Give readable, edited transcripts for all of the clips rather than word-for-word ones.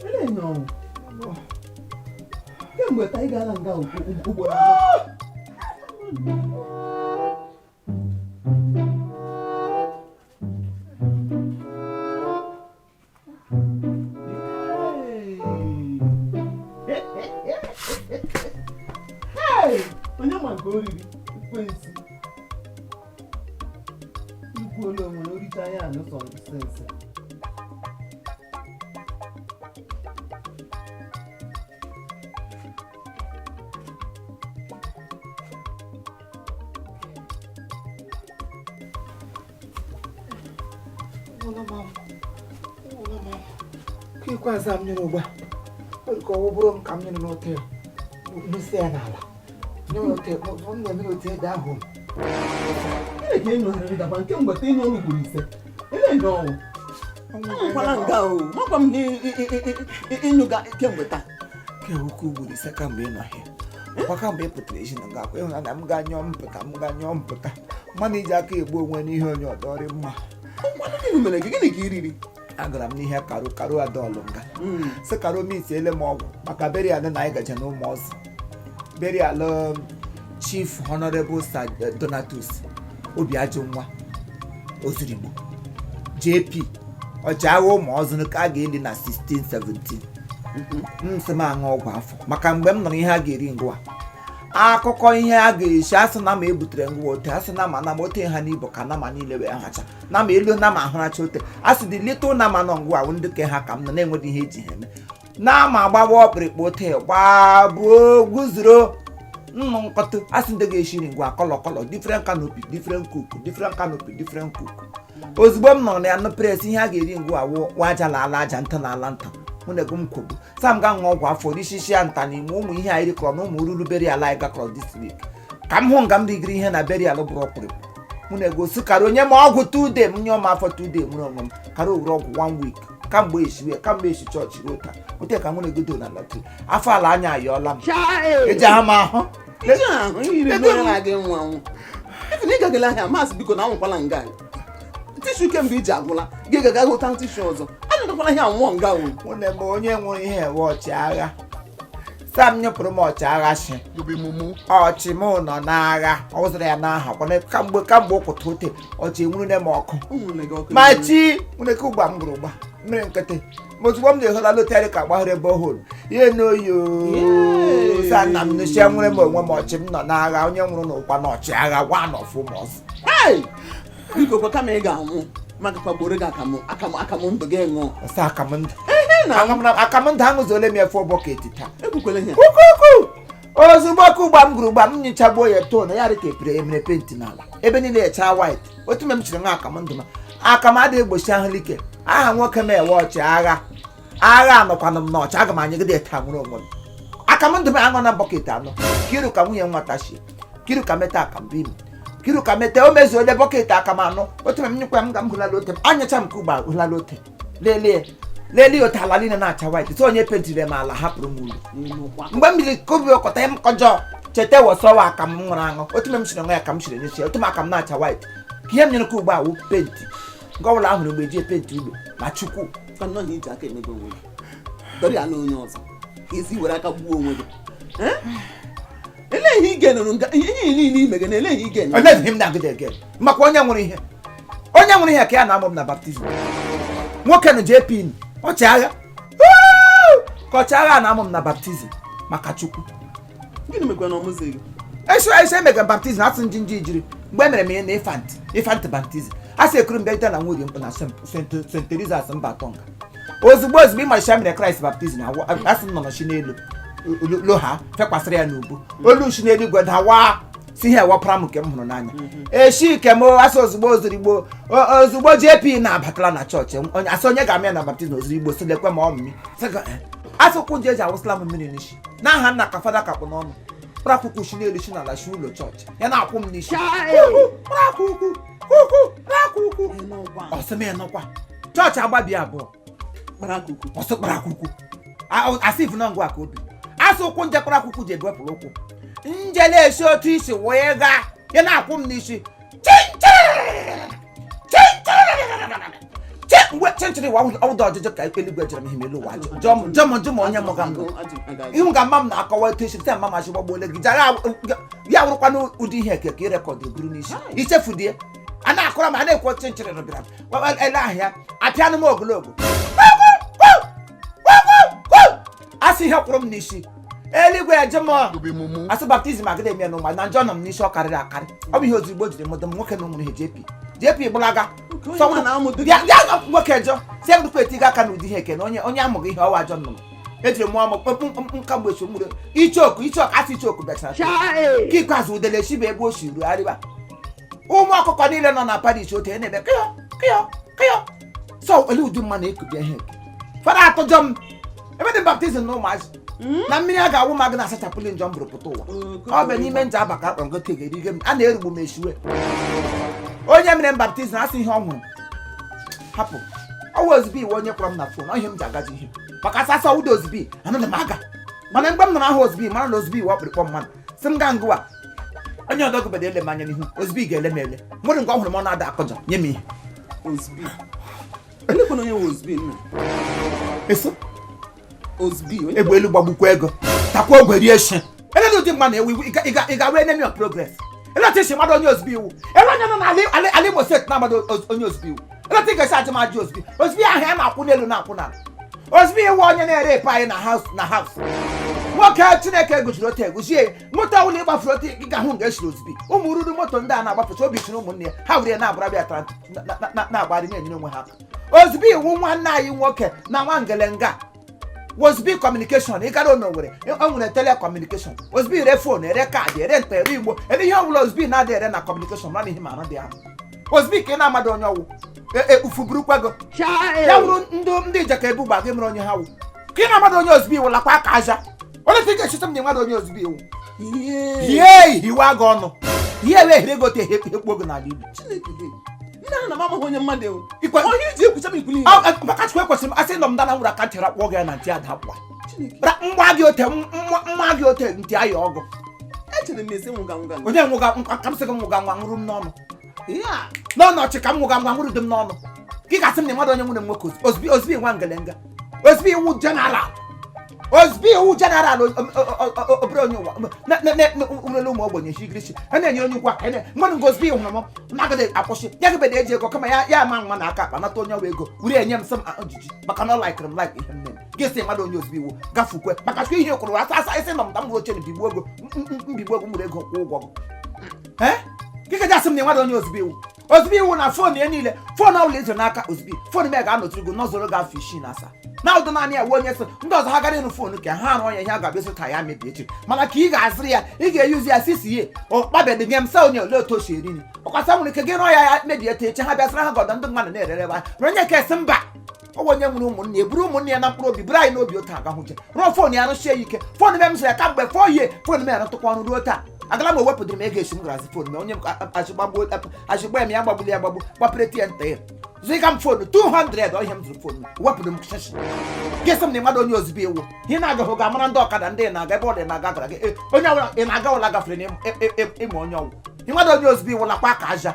Ele ihe ọ wụ? Kemgbe taa ị gaala nga ugboro anọ. Onye ma nke o riri ekwensu ikwuola onwe ya oricha ya anụ sọ nsị. Ikpeazụ m nyere ugbu a ọ dị ka ọ bụrụ m ka m nyere n'ote n'isi ya n'ala nyere ote m na-emere ote ede ahụ. Gịnị ka ị nyụgharịrị daba nke mgbe ị nyụọ ugboro ise? Ele ihe ọ wụ? Anwụkwala nga o, makwa m na ịnyụga kemgbe taa. Ke ukwu ugboro ise kamgbe ị nọ ahịa kwa kamgbe ị pụtara ezi na nga akwa ịhụna na m ga-anyọ mpụta m ga-anyọ mpụta mmadụ iji aka egbu onwe n'ihe onye ọdọrị mma. Ngwanụ gịnị mere gị? Gịnị ka ị riri? Agara m n'ihe karo karo adọlụ nga sị karo mitiele m ọgwụ maka burial na anyị gaje na ụmụọzụ burial Chief Honorable Sir Donatus Obiajụnwa Ozurigbo JP ọchịagha ụmụọzụ ka a ga-eli na 1617. M sị m aṅụ ọgwụ afọ maka mgbe m nụrụ ihe a ga-eri ngwa akụkọ ihe a ga-esi asị na ma ebutere ngwa ote asị na ma na ma ote ha n'ibo ka nama niile wee hacha na ma elu na ma ahụracha ote asị dị little na ma nọ ngwa awụ ndị ke ha ka m nọ na-enweghị ihe eji ha eme na ma agbawa ọkpịrịkpa ote gbagbuo guzoro nnụ nkọtụ asị ndị ga-eshiri ngwa colour colour different canopy different cook different canopy different cook. Ozugbo m nọrọ na ya nụ press ihe a ga-eri ngwa awụ aja na ala aja nta na ala nta mụ na ego m kwogbu sam ga ṅụọ ọgwụ afọ risisi ya nta n'ime ụmụ ihe anyị rikọrọ na ụmụ ruru burial anyị gakọrọ this week ka m hụ nga m rigiri ihe na burial bụrụ ọkpụrụkpụ mụ na ego si kara onye ma ọgwụ 2 day m nyụọ m afọ 2 day nwere onwe m kara owere ọgwụ one week kamgbe esiwe kamgbe esi chọọchị ruo taa ote ka mụ na ego do na lọtri afọ ala anya ayọọla m eji aha m ahụ. Iji ahụ iri onye na-aga ịnwụ anwụ. Ife na ị gagala ahịa masị biko na anwụkwala nga tissue kemgbe iji agwụla gị gaga hụta tissue ọzọ anyụgakwala ihe anwụọ nga o. Nwunye m onye nwụrụ ihe ewe ọchịagha sam nyepụrụ m ọchịagha shi ọchị m nọ n'agha ọ zụrụ ya n'aha kwana kamgbe kamgbe ụkwụta ote ọchị enwurune m ọkụ. Ụmụnne gị ọkụ. Ma chi nwere ike ụgba m gụrụ ụgba mmiri nkịtị ma ozugbo m na-ehola lotarị ka gbaghere borehole ihe n'oyi sa nna m nụchie nwere m onwe m ọchị m nọ n'agha onye nwụrụ n'ụkwa na ọchịagha one of ụmụọzụ. Hey! Biko kwa kama ị ga-anwụ maka kwagboro gị akamụ akamụ akamụ ndụ gị ṅụọ. Ọsọ akamụ ndụ. Ehe na Akamụ ndụ aṅụzuole m efe bucket taa. Ekwukwele ihe. Ukuku ozugbo ọkụ ụgba m gụrụ ụgba m nyụchagbuo ya too na ya dị ka epere emere penti n'ala ebe niile echa white otu mgbe m chiri nwa akamụ ndụ m akamụ adịghị egbochi ahụlike aha nwoke m ewe ọchịagha agha anọkwanụ m n'ọchị aga m anyegide taa nwere onwe m akamụ ndụ m aṅụ na bucket anọ kiru ka nwunye nwata shie kiru ka meta akamụ bụ ime kiru ka meta o mezuole bucket akam anọ otu mgbe m nyekwa m ga m hụlala ote m anyacha m ka ụgba hụlala ote lelee lelee otu ala niile na-acha white so onye pentiri m ala hapụrụ m ulu mgbe m biri kobi ọkọta m kọjọ cheta wọsọwa aka m ṅụrụ aṅụ otu mgbe m chiri nwa ya ka m chiri nyechie otu m aka m na-acha white ka ihe m nyere ka ugbo awụ penti nke ọbụla ahụrụ mgbe eji penti ụlọ ma chukwu. Ka nnọọ na iji aka emebe onwe gị dọrọ ya na onye ọzọ ka esi were aka gbuo onwe gị. Eh? Elee ihe ị ga-enụrụ nga ihe niile ime gị na elee ihe ị ga-enụrụ? Onye ihe m na-agụda ege makwa onye nwụrụ ihe onye nwụrụ ihe ka ya na-amụ m na baptism nwoke nụ JP ọchịagha ka ọchịagha na-amụ m na baptism maka chukwu. Gịnị mekwa na ọmụzi gị? Eso eso emega m baptism asị nji nji jiri mgbe emere m ya na infant infant baptism asị ekuru m bịa na nwunye mkpụ na St. Teresa's mba tonga ozugbo ozugbo ịmalịcha mere Kraịst baptism asị m nọ n'chi n'elu loha fekwasịrị ya n'ubu olu nshi n'eluigwe dawa si ihe ewepụra m nke m hụrụ n'anya eshi ike m asị ozugbo ozugbo ozugbo JP na-abatala na chọọchị asị onye ga-amị ya na baptism ozugbo si lekwe ma ọ mmị asị ụkwụ nje eji awụsịla m mmiri n'isi n'aha nna ka fada kakpụ n'ọnụ kparakwụkwụ shi n'elu shi n'ala shi ụlọ chọọchị ya na-akwụ m n'isi kparakwụkwụ kuku kparakwụkwụ ọsị m ịnụkwa chọọchị agbabi abụọ ọsị kparakwụkwụ asị ifu na ngwa ka obi asị ụkwụ nje kparakwụkwụ ji ewepụrụ ụkwụ njele esi otu isi wee gaa ya na-akwụ m n'isi mgbe Chịnchịrị wa ọwụda ọjụjụ ka eluigwe jụrụ m ihe elu ụwa jụọ m jụọ m jụọ m onye mụga m. Ihu ga mma m na-akọwa etu esi sị mma m achịgbagbuole gị jara ya wụrụkwana ụdị ihe eke ka ị record buru n'isi ichefudie a na-akọrọ m a na-ekwu chịnchịrị rụbịara m ele ahịa apịanụ m ogologo asị ihe kwụrụ m n'isi eluigwe eje m asị baptism agịda eme n'ụma na njọ nọ m n'isi ọ karịrị akarị. Ọ bụ ihe ozugbo jiri mụdụ m nwoke na ụmụrụ ihe JP JP gbalaga. Bịa bịa nwoke jọ si egwurukwa etiga aka n'ụdị ihe eke na onye onye amụghị ihe ọwa ajọ nnụnụ ejiri mụọ m nka mgbe echi mụrụ ichoku ichoku asị ichoku bịachara ka ikpeazụ udele shi bụ ebe o si rugharịba ụmụ ọkụkọ niile nọ na parish otu na-eme kịọ kịọ kịọ. So ele ụdị mma na-ekubịa ihe eke fada atụjọ m ebe dị baptism na ụmụazị na mmiri a ga-awụ m agụ na-asachapụli njọ m bụrụ pụta ụwa. Ọ bụ n'ime nje aba ka akpọrọ ngote ga-erige m a na-erugbu m eshiwe onye mere m baptism asị ihe ọ hụrụ hapụ ọwụ ozugbo iwe onye kpọrọ m na phone ihe m ji agaji ihe maka asasa ụda ozugbo anaghị m aga mana mgbe m nọrọ ahụ ozugbo mara na ozugbo iwe ọkpụrịkpọ mmadụ sị m gaa ngụwa onye ọdọ gụbede ele m anya n'ihu ozugbo ị ga-ele m ele nwere nke ọ hụrụ m ọ na-ada akọjọ nye m ihe. Ozbi elekwana onye nwe ozbi nna. Eso. Ozbi onye egbe elu gbagbukwa ego takwa ogwe rie shi ele ụdị mma na-ewu iwu ị ga wee enemy of progress ele otu esi mmadụ onye ozugbo iwu ele onye nọ n'ala ala ala Imo steeti na-agbado onye ozugbo iwu ele otu ị ga-esi ajụ m ajụ ozugbo ozugbo ahụ ya na-akwụ n'elu na-akwụ n'ala ozugbo iwu onye na-ere epe anyị na house na house nwoke Chineke gụchiri otu eguzie moto ọbụla ịgbafuru otu ị ga-ahụ nga esiri ozugbo ụmụ ruru moto ndị a na-agbafecha obi chiri ụmụnne ya ha were ya na-agbara bịa tara na-agbagharị na-enyere onwe ha aka ozugbo iwu nwanne anyị nwoke na nwa ngelenga Wozbi communication ị gara n'Owerri o nwere telecommunication Wozbi ere phone ere card ere nta ere igbo ere ihe ọbụla Wozbi na-adị ere na communication mana ihe ma arụ dị ahụ Wozbi ka ị na-amadụ onye ọwụ ufuburukwago ya wụrụ ndị ndị ijeka ebu gba gị mere onye ha wụ ka ị na-amadụ onye Ozbi iwu lakwa aka aja onye ka ị ga-echeta m na ịmadụ onye Ozbi iwu hie hiwa gị ọnụ hie wee hiri gote hekpuo gị n'ala Igbo. Chineke dị nne na m amaghị onye mmadụ ewu Ikwe- onye iji ekwucha m ikwuli ihe. Maka Chukwu ekwesịrị m asị nọ m dana nwụrụ aka ntị rakpụọ gị ya na ntị ada pụa. Chineke. Mgba gị ote mma gị ote ntị ayọ ọgụ. Echere m esi nwụga nwụga. Onye nwụga ka m sị gị nwụga nwa nwụrụ m n'ọnụ ihe a n'ọnụ ọchị ka m nwụga nwa nwụrụ dị m n'ọnụ ka ị ga-asị m na mmadụ onye nwere m nwoke ozbi ozbi nwa ngelenga ozbi iwu general ozbi iwu general obere onye ụwa nwere ụmụ ogbenye shigirishi a na-enyere onye ukwu aka mmadụ nke ozbi hụrụ m nagide akwụsị ya gịbede eji ego kama ya ya ama nwa na aka akpa nata onye ọwa ego were enye m sị m ojiji maka na ọ laikịrị m laik ihe m na-eme gị sị mmadụ onye ozbi iwu gafukwe maka chukwu ihe kwụrụ asa asa isi nọ m ta m oche na bigbuo ego mbigbuo ego m were ego kwụọ ụgwọ gị ee gị ka asị m na mmadụ onye ozugbo iwu ozugbo iwu na phone ya niile phone ọbụla izo n'aka ozugbo phone m ga-anọtụrụ gị n'ọzọrọ gị afọ 67 na ụdị naanị ya wee onye sị ndị ọzọ ha gara ịrụ phone ka ha rụọ ya ihe a ga-abịa zụta ya mebie echi mana ka ị ga-azụrụ ya ị ga-eyuzi ya sisi ụkpabedị nye m sa onye ole otu o si eri nri ọkwasa nwere ike gị rụọ ya ya mebie ta echi ha bịasịra ha gọdọ ndị mmadụ na-erere ha ma onye ka esi mba ọwụ onye nwere ụmụnne ya buru ụmụnne ya na mkpụrụ obi buru anyị n'obi otu aga hụje rụọ phone ya rụsie ya ike phone m sịrị ya kamgbe fọ ye phone m arụtụkwa ọrụ ruo taa agala m ewepụtara m ego esi m gara phone m onye m achịgba m ya gbagbuli ya gbagbu gbapere ya nta ya zụga m phone 200 ọ ihe m zụrụ phone m wepụrụ m shishi gị sị m na mmadụ onye ozugbo iwu ihe na-agaghị ga mara ndị ọkada ndị na-aga ebe ọ dị na-aga gara gị onye ọbụla ị na-aga ụla gafere na ịma onye ọwụ mmadụ onye ozugbo iwu lakwa aka aja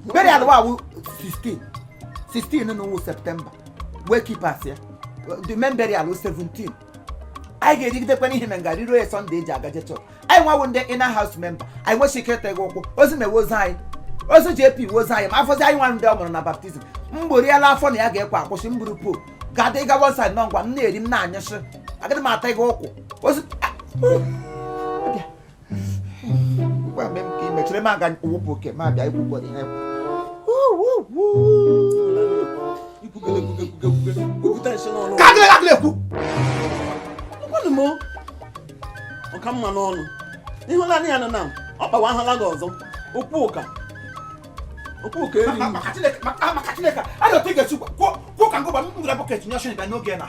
burial wa wụ 16 16 n'ụwụ September wee keepers ya the main burial wụ 17 anyị ga-erigidekwa n'ihe me nga riruo ya Sunday eji agaje chọọ anyị nwawo ndị inner house member anyị nwesi ike ịta ego ụkwụ ozi mewe ozu anyị ozu JP we ozu anyị ma afọzi anyị nwa ndị ọ mụrụ na baptism mgboriela afọ na ya ga-ekwe akwụsị mburu po ga-adị ịga one side nọ ngwa m na-eri m na-anyụsị agaghị m ata ego ụkwụ ozu ugbu a mee m ka ị mechiri m aga wụpụ oke ma abịa ikwu ụgwọ ihe ikwugele kwuge kwuge kwuge kwupụta nshi n'ọnụ. Ka agịrị agịrị ekwu. Ngwanụ m ọka mma n'ọnụ ịhụlanị ya nọ na ọ kpawa ahụla gị ọzọ okwu ụka okwu ụka eri. Maka Chineke maka Chineke a na-otu ị ga-esi kwuo ka ngụba m nwere bucket nye ọsọ bịa n'oge na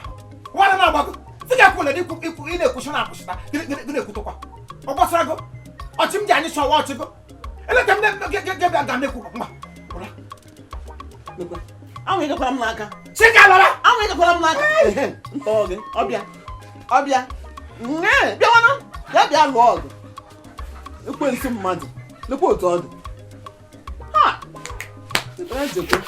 nwana na-agbago sị gị akwụla ikwu ikwu ị na-ekwuchi na-akwụsịta gị na-ekwutụkwa ọ gbasara go ọchị m ji anyị chọwa ọchịgo eleta m bịa ga na-ekwu mma ụra. Lekwa, anwụ ịgakwara m n'aka. Sị gị alọla. Anwụ ịgakwara m n'aka. Ntọ gị ọbịa ọbịa Nye, bịawanụ bịa bịa lụọ ọgụ ekwensu mmadụ lekwa otu ọ dị. Ha! Chetara jekwe.